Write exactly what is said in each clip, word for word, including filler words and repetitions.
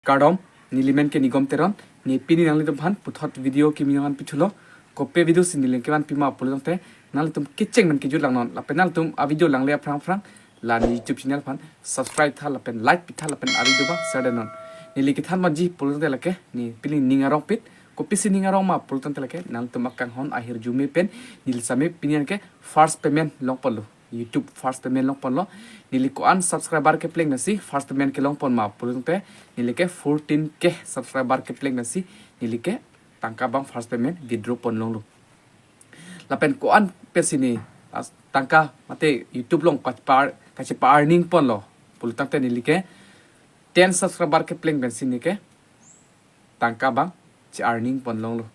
Kardom, neli men ke Nigom Teron, ne pini nanglitum aphan puthot video kimi nangpithulo. Kopi video si neli kevan pima pulo tangte, nanglitum kecheng men kejut langnon, lapen nanglitum a video langle aphrang aphrang, la ne YouTube channel aphan subscribe tha lapen like pitha lapen a video abang share detnon. Neli kethan manji pulo tangte lake, ne pini ning arongpit, kopisi ning arong ma pulo tangte lake, nanglitum akanghon ahirjume pen, neli sami pini anke first payment longponlo. YouTube first payment longponlo. Neli ko-an subscriber kepleng pensi first payment kelongpon ma pulo tangte, neli ke fourteen K subscriber kepleng pensi, neli ke tangka abang first payment withdraw pon longlo. Lapen ko-an pensi ne, as, tangka mate YouTube along kachepa-, kachepa earning ponlo pulo tangte, neli ke ten subscriber kepleng pensi ne ke tangka abang che-earning pon longlo.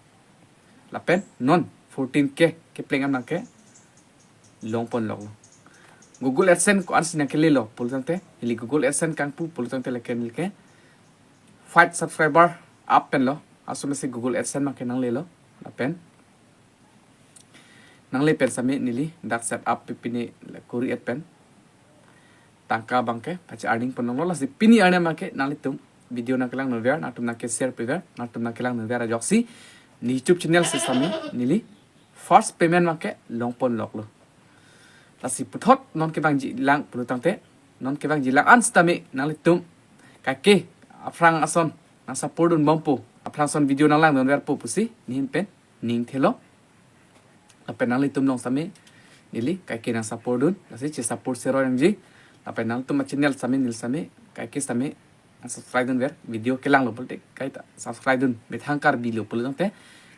Lapen non fourteen K kepleng abang ke longpon longlo. Google AdSense ko-ansi nangkelelo pulo tangte, neli Google AdSense kangpu pulo tangte lake neli ke five subscriber up penlo, asomesi Google AdSense abang ke nanglelo. Lapen nangle pen sami neli dak set up pi pini le kuri-et pen tangka abang ke pache-earning pon longlo. Lasi pini arni abang ke nanglitum video nangkelang nunver, nangtum nangke-share piver, nangtum nangkelang nunver ajoksi ne YouTube channel si sami neli first payment abang ke longpon loklo. Lasi puthot non kevangji lang pulo tangte, non kevangji lang an sitame nanglitum kaike aphrang ason nangsupport dunbompo, aphrang ason video nanglang dunverpo pusi ne ahin pen ning thelo. Lapen nanglitum along sami neli kaike nangsupport dun, lasi che-support seroi nangji. Lapen nangtum a channel sami neli sami kaike sami subscribe dunver, video kelanglo pulote kaita subscribe dun, methang Karbi lo pulo tangte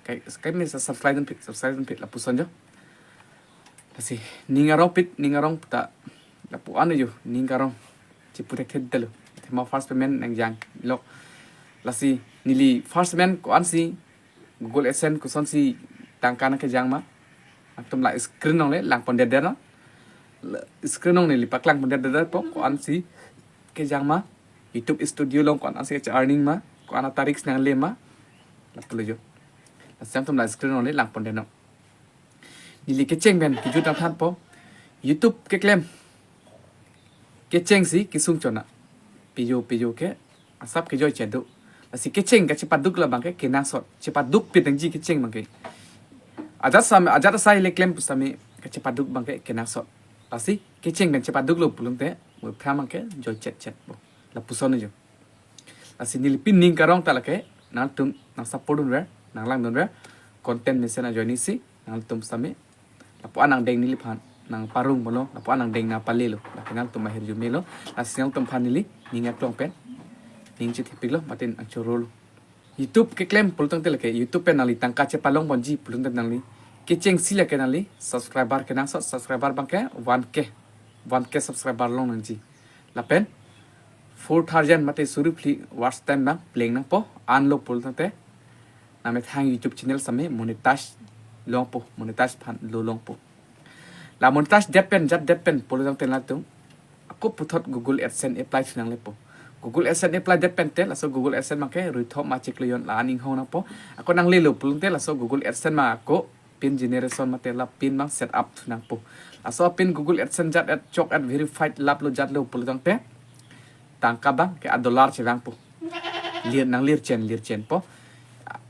kai, kai me subscribe dunpik, subscribe dunpik lapuson jo. Lasi ning arongpit, ning arong ta lapu-an jo, ning arong chepu thekthedetlo. Athema first payment nangjanglok. Lasi neli first payment ko-ansi Google AdSense kosonsi tangka nangkejang ma, nangtum la screen along le langpondetdetnon. La screen along neli paklangpondetdetpo, ko-ansi kejang ma, YouTube Studio along ko-ansi che-earning ma, ko-an atarik si nangle ma, lapulo jo. Lasi nangtum la screen along le langpondetnon. Neli kecheng pen kejut nangthanpo. YouTube keklem kechengsi kesung chona. Pijo pijo ke asap kejoichet do. Lasi kecheng kachepaduk abang ke kenangsot. Chepadukpit nangji kecheng abang ke. Ajat sam, ajat asai le klem pu sami kachepaduk abang ke kenangsot. Lasi kecheng pen chepaduklo pulo tangte, mo phram abang ke joichetchetpo. Lapuson jo. Lasi neli pini ning karong ta lake, nangtum nangsupport dunver, nanglang dunver, content mesen ajoinesi nangtum sami lapu-an angdeng neliphan nangparong ponlo, lapu-an angdeng nangpalelo, lake nangtum ahirjume lo. Lasi nangtum aphan neli ning aklong pen ning chethepiklo, mate nangchorolo. YouTube keklem pulo tangte lake, YouTube pen nangli tangka chepalongponji pulo tangte nangli kechengsi lake nangli subscriber kenangsot, subscriber abang ke one K, one K subscriber long nangji. Lapen four thousand mate suri phli watch time abang pleng nangpo, anlo pulo tangte nangmethang YouTube channel sami monetize longpo, monetize aphan lo longpo. La monetize det pen, jat det pen pulo tangte latum ako puthot Google AdSense apply thu nanglepo. Google AdSense apply det pen te laso Google AdSense abang ke ruithom ma chiklo jon la-an inghong nangpo. Ako nanglelo pulo tangte laso Google AdSense abang ako pin generation mate la pin abang set up thu nangpo. Laso pin Google AdSense jat et chok et verified laplo jatlo pulo tangte tangka abang ke a dollar chevangpo. Lir, nanglir chen, lir chenpo.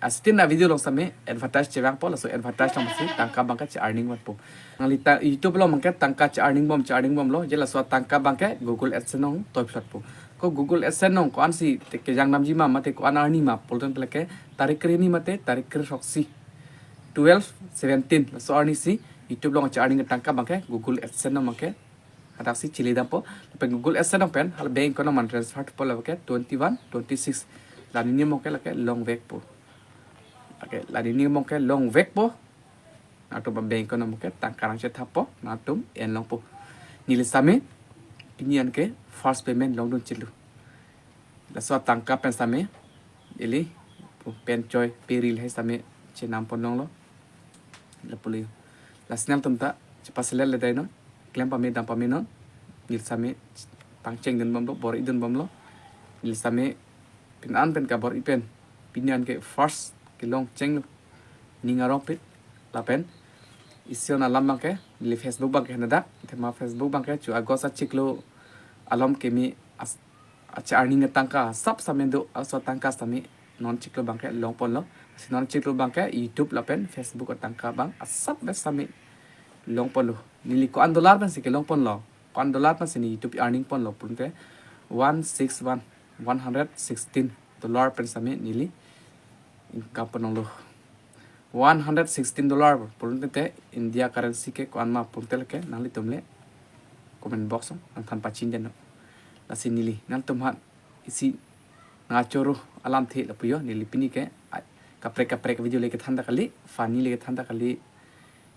Asitin a video along sami advertise chevangpo, laso advertise alongsi tangka abang ke che-earning vanpo. Nangli ta YouTube along abang ke tangka che-earning bom, che-earning bomlo, je laso tangka abang ke Google AdSense along toiphlotpo. Ko Google AdSense along ko-ansi te kejang damji ma, mate ko-an arni ma pulo tangte lake tarik kre-hini mate tarik kre-throksi, twelve seventeen, laso arnisi YouTube along che-earning tangka abang ke Google AdSense along abang ke hadaksi chele dampo. Lapen Google AdSense along pen hala bank account along transfer thupo, lake twenty-one twenty-six. La nini abang ke lake longvekpo. Lake la nini abang ke longvekpo. Nangtum bank account along abang ke tangka nangchethappo, nangtum en longpo. Neli sami pini anke first payment longdunchelo. Laso tangka pen sami ili pen choi peril hai sami chenam pon longlo. Lapulo. Lasi nangtum ta chepaselet ledetnon, klem pame dam pamenon. Neli sami pangcheng dunbomlo, bor-i dunbomlo. Neli sami pini an pen kabor-i pen pini anke first kelong chenglo. Ning arongpit. Lapen isi alam abang ke neli Facebook abang ke hadak, athema Facebook abang ke chu August achiklo alom kimi as Acha earning atangka asap same do, aso atangka same non chiklo abangke longponlo. Si non chiklo abangke YouTube lapen Facebook atangka abang asap bes same longponlo. Neli ko-an dollar pensi kelongponlo, ko-an dollar pensi ne YouTube earning ponlo pulote one six one, one hundred sixteen dollar pen same neli income ponlonglo. One hundred sixteen dollar pulote India currency ke ko-an ma pulote lake nanglitum le comment box along nangthan pachinidetnon. Lasi neli nangtum aphan isi nangchoro alamthe lapu jo. Neli pini ke, ai, kaprek kaprek video le kethan ta kali, funny le kethan ta kali,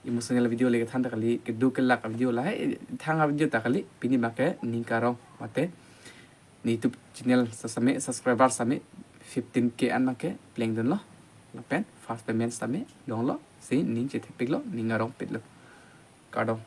emotional video le kethan ta kali, keduk kelak video lahai thang video ta kali. Pini abangke ning karong mate ne YouTube channel sasame subscriber same fifteen K an abangke plengdunlo. Lapen first payment same longlo, si ning chethepiklo, ning arongpiklo. Kardom.